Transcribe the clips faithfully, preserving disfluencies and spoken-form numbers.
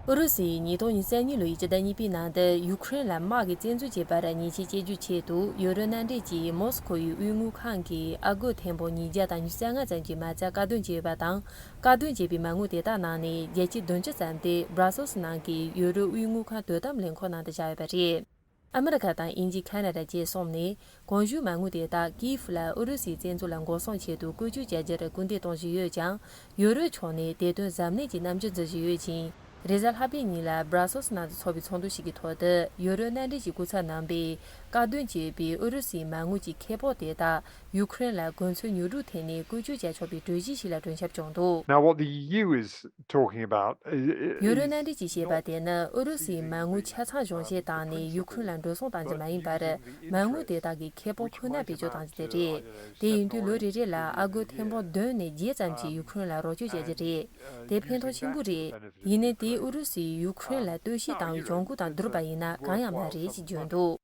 ཨུ་རུ་སུས་ཉིས་སྟོང་ཉི་ཤུ་རྩ་གཉིས་ལོའི་སྤྱི་ཟླ་གཉིས་པའི་ནང་དུ་ཡུ་ཁུ་རེན་ལ་དམག་གིས་བཙན་འཛུལ་བྱས་པར་ཉེས་ཆད་གཅོད་རྒྱུའི་ཆེད་དུ། ཡུ་རོབ་མནའ་འབྲེལ་གྱིས་མོ་སི་ཁོ་ཡི་དབུས་དངུལ་ཁང་གི་ཨ་སྒོར་ཐེར་འབུམ་ཉིས་བརྒྱ་དང་ཉི་ཤུ་རྩ་ལྔ་ཙམ་གྱི་མ་རྩ་བཀག་སྡོམ་བྱས་ཡོད་པ་དང་། བཀག་སྡོམ་བྱས་པའི་མ་དངུལ་དེ་དག་ནང་ནས་བརྒྱ་ཆ་བདུན་ཅུ་ཙམ་དེ་སྦྲ་སེལ་སི་ནང་གི་ཡུ་རོབ་དབུས་དངུལ་ཁང་དོ་དམ་ལས་ཁུངས་ནང་དུ་བཞག་ཡོད་པ་རེད། ཨ་མི་རི་ཀ་དང་དབྱིན་ཇི། ཁ་ན་ཌ་བཅས་གསུམ་ནས་གོང་ཞུས་མ་དངུལ་དེ་དག་ཀིའིབ་ལ་ཨུ་རུ་སུའི་བཙན་འཛུལ་ལ་འགོག་སྲུང་ཆེད་དུ་བཀོལ་སྤྱོད་བྱ་རྒྱུར་སྐུལ་འདེད་གཏོང་བཞིན་ཡོད་ཀྱང་། ཡུ་རོབ་ཕྱོགས་ནས་དེ་དོན་གཟབ་ནན་གྱིས་རྣམ་འགྱུར་འཛིན་བཞིན་ཡོད་ཅིང་། རེས་གཟའ་ལྷག་པའི་ཉིན་ལ་སྦྲ་སེལ་སི་ནང་དུ་འཚོགས་པའི་ཚོགས་འདུ་ཞིག་གི་ཐོག་ཏུ། ཡུ་རོབ་མནའ་འབྲེལ་གྱི་སྐུ་ཚབ་རྣམ་པས་བཀག་སྡོམ་བྱས་པའི་ཨུ་རུ་སུའི་མ་དངུལ་གྱི་ཁེ་སྤོགས་དེ་དག་ཡུ་ཁུ་རེན་ལ་གོ་མཚོན་ཉོ་སྒྲུབ་ཐད་ནས་བཀོལ་སྤྱོད་བྱ་ཆོག་པའི་གྲོས་གཞི་ཞིག་ལ་གྲོས་འཆར་བྱུང་འདུག། Now, what the E U is talking about, uh, ཡུ་རོབ་མནའ་འབྲེལ་གྱིས་བཤད་པ་དེ་ནི། ཨུ་རུ་སུའི་མ་དངུལ་ཆ་ཚང་གཞུང་བཞེས་བཏང་ནས་ཡུ་ཁུ་རེན་ལ་འགྲོ་སོང་གཏང་རྒྱུ་མ་ཡིན་པར། མ་དངུལ་དེ་དག་གི་ཁེ་སྤོགས་ཁོ་ན་བེད་སྤྱོད་གཏང་རྒྱུ་དེ་རེད། དེ་ཡིན་དུས་ལོ་རེ་རེ་ལ་ཨ་སྒོར་ཐེར་འབུམ་བདུན་ནས་བརྒྱད་ཙམ་གྱི་ཡུ་ཁུ་རེན་ལ་རོགས་སྐྱོར་བྱ་རྒྱུ་རེད། དེ་ཕན་ཐོགས་ཆེན་པོ་རེད། ཡིན་ནའི་དེས་ཨུ་རུ་སུས་ཡུ་ཁུ་རེན་ལ་གཏོར་བཤིག་བཏང་བའི་གྱོང་གུན་དང་བསྡུར་བ་ཡིན་ན་གང་ཡང་མ་རེད་ཅེས་བརྗོད་འདུག།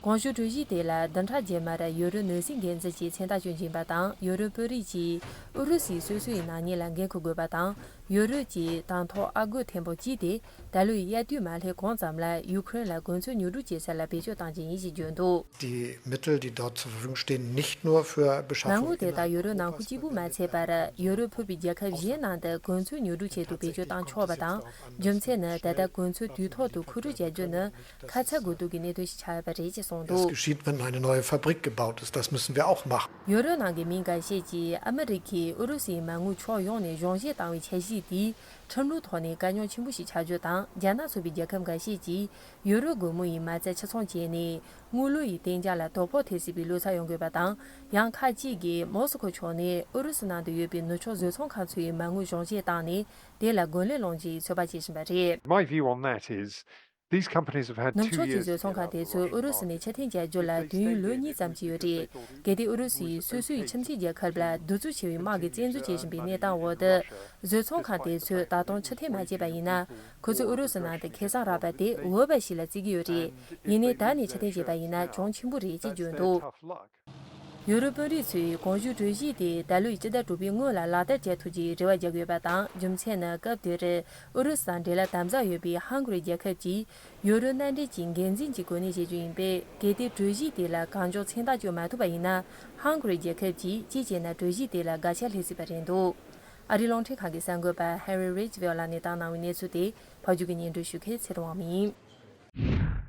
གོང་ཞུས་གྲོས་གཞི་དེ་ལ་བདུན་ཕྲག་རྗེས་མར་ཡུ་རོབ་ནང་སྲིད་འགན་འཛིན་གྱིས་མཚན་རྟགས་བཅོས་ཀྱིན་པ་དང་། ཡུ་རོབ་དཔོན་རིགས་ཀྱིས་ཨུ་རུ་སུའི་སོ་སོའི་ནག་ཉེས་ལ་འགན་འཁུར་དགོས་པ་དང་། ཡུ་རོབ་ཀྱིས་དང་ཐོག་ཨ་སྒོར་ཐེར་འབུམ་གཅིག་དེ་ད་ལོའི་དབྱར་དུས་མ་སླེབས་གོང་ཙམ་ལ་ཡུ་ཁུ་རེན་ལ་གོ་མཚོན་ཉོ་སྒྲུབ་བྱེད་ས་ལ་བེད་སྤྱོད་གཏང་རྒྱུ་ཡིན་ཞེས་བརྗོད་འདུག། Die Mittel, die dort zur Verfügung stehen, nicht nur für མ་དངུལ་Beschaffung དེ་དག་ཡུ་རོབ་ནང་ཁུལ་གཅིག་པུ་མ་ཚད་པར། ཡུ་རོབ་ཕུད་པའི་རྒྱལ་ཁབ་གཞན་ནང་དུ་གོ་མཚོན་ཉོ་སྒྲུབ་ཆེད་དུ་བེད་སྤྱོད་གཏང་ཆོག་པ་དང་། རྒྱུ་མཚན་ནི། ད་ལྟ་གོ་མཚོན་དུས་ཐོག་ཏུ་མཁོ་སྤྲོད་བྱ་རྒྱུ་ནི་ཁ་ཚ་དགོས་གཏུགས་ཀྱི་གནད་དོན་ཞིག་ཆགས་ཡོད་པ་རེད་ཅེས་གསུངས་འདུག། Das geschieht, wenn eine neue Fabrik gebaut ist. Das müssen wir auch machen. ཡུ་རོབ་ནང་གི་མི་འགའ་ཤས་ཀྱིས་ཨ་མི་རི་ཀས་ཨུ་རུ་སུའི་མ་དངུལ་ཕྱོགས་ཡོངས་ནས་གཞུང་བཞེས་བཏང་བའི་འཆར་གཞི་དེས་ཁྲིམས་ལུགས་ཐོག་ནས་དཀའ་རྙོག་ཆེན་པོ་ཞིག་ཆགས་རྒྱུ་དང་། རྒྱ་ནག་སོགས་པའི་རྒྱལ་ཁབ་འགའ་ཤས་ཀྱིས་ཡུ་རོབ་སྒོར་མོ་ཡི་མ་རྩ་ཆ་ཚང་བྱས་ནས། དངུལ་ལོར་ཡི་གཏན་འཇགས་ལ་དོ་ཕོག་ཐེབས་སྲིད་པའི་བློ་འཚབ་ཡོང་དགོས་པ་དང་། ཡང་ཁག་ཅིག་གིས་མོ་སི་ཁོ་ཕྱོགས་ནས་ཨུ་རུ་སུ་ནང་དུ་ཡོད་པའི་ནུབ་ཕྱོགས་བཟོ་ཚོང་ཁང་ཚོའི་མ་དངུལ་གཞུང་བཞེས་བཏང་ནས། དེ་ལ་རྒོལ་ལན་སློང་རྒྱུའི་ཚོད་དཔག་བྱེད་བཞིན་པ་རེད། My view on that is, these companies have had ནུབ་two ཕྱོགས་ཀྱི་years བཟོ་ཚོང་ཁང་དེ་ཚོས་ཨུ་རུ་སུ་ནས་ཕྱིར་འཐེན་བྱ་རྒྱུ་ལ་དུས་ཡུན་ལོ་གཉིས་ཙམ་ཅིག་ཡོད་རེད། གལ་ཏེ་ཨུ་རུ་སུས་སོ་སོའི་ཁྱིམ་མཚེས་རྒྱལ་ཁབ་ལ་གདུག་རྩུབ་ཆེ་བའི་དམག་གིས་བཙན་འཛུལ་བྱེད་བཞིན་པའི་གནས་སྟངས་འོག་ཏུ། བཟོ་ཚོང་ཁང་དེ་ཚོས་ད་དུང་ཕྱིར་འཐེན་མ་བྱས་པ་ཡིན་ན། ཁོ་ཚོས་ཨུ་རུ་སུ་ནང་དུ་ཁེ་བཟང་རག་པ་དེ་འོས་པ་ཞིག་ལ་བརྩི་གི་ཡོད་རེད། ཡིན་ནའི་ད་ནས་ཕྱིར་འཐེན་བྱས་པ་ཡིན་ན་གྱོང་ཆེན་པོ་རེད་ཅེས་བརྗོད་འདུག། ཡུ་རོབ་དཔོན་རིགས་ཚོས་གོང་ཞུས་གྲོས་གཞི་དེ་ད་ལོའི་སྤྱི་ཟླ་དྲུག་པའི་སྔོན་ལ་ལག་བསྟར་བྱེད་ཐུབ་ཀྱི་རེ་བ་བརྒྱབ་ཡོད་པ་དང་། རྒྱུ་མཚན་ནི་སྐབས་དེར་ཨུ་རུ་སུ་དང་འབྲེལ་ལ་དམ་ཟབ་ཡོད་པའི་ཧང་གོ་རི་རྒྱལ་ཁབ་ཀྱིས་ཡུ་རོབ་མནའ་འབྲེལ་གྱི་འགན་འཛིན་གྱི་གོ་གནས་བཞེས་རྒྱུ་ཡིན་པས། གལ་ཏེ་གྲོས་གཞི་དེ་ལ་གང་མགྱོགས་མཚན་རྟགས་བཅོས་མ་ཐུབ་པ་ཡིན་ན། ཧང་གོ་རི་རྒྱལ་ཁབ་ཀྱིས་གཅིག་བྱས་ན་གྲོས་གཞི་དེ་ལ་དགག་བྱ་སླེབས་སྲིད་པ་རེད་འདུག། ཨ་རིའི་རླུང་འཕྲིན་ཁང་གི་གསར་འགོད་པ་Harry Ridgwell ལགས་ནས་བཏང་གནང་བའི་གནས་ཚུལ་དེ། ཕབ་སྒྱུར་གྱིས་སྙན་སྒྲོན་ཞུ་མཁན་ཚེ་རིང་དབང་མོ་ཡིན།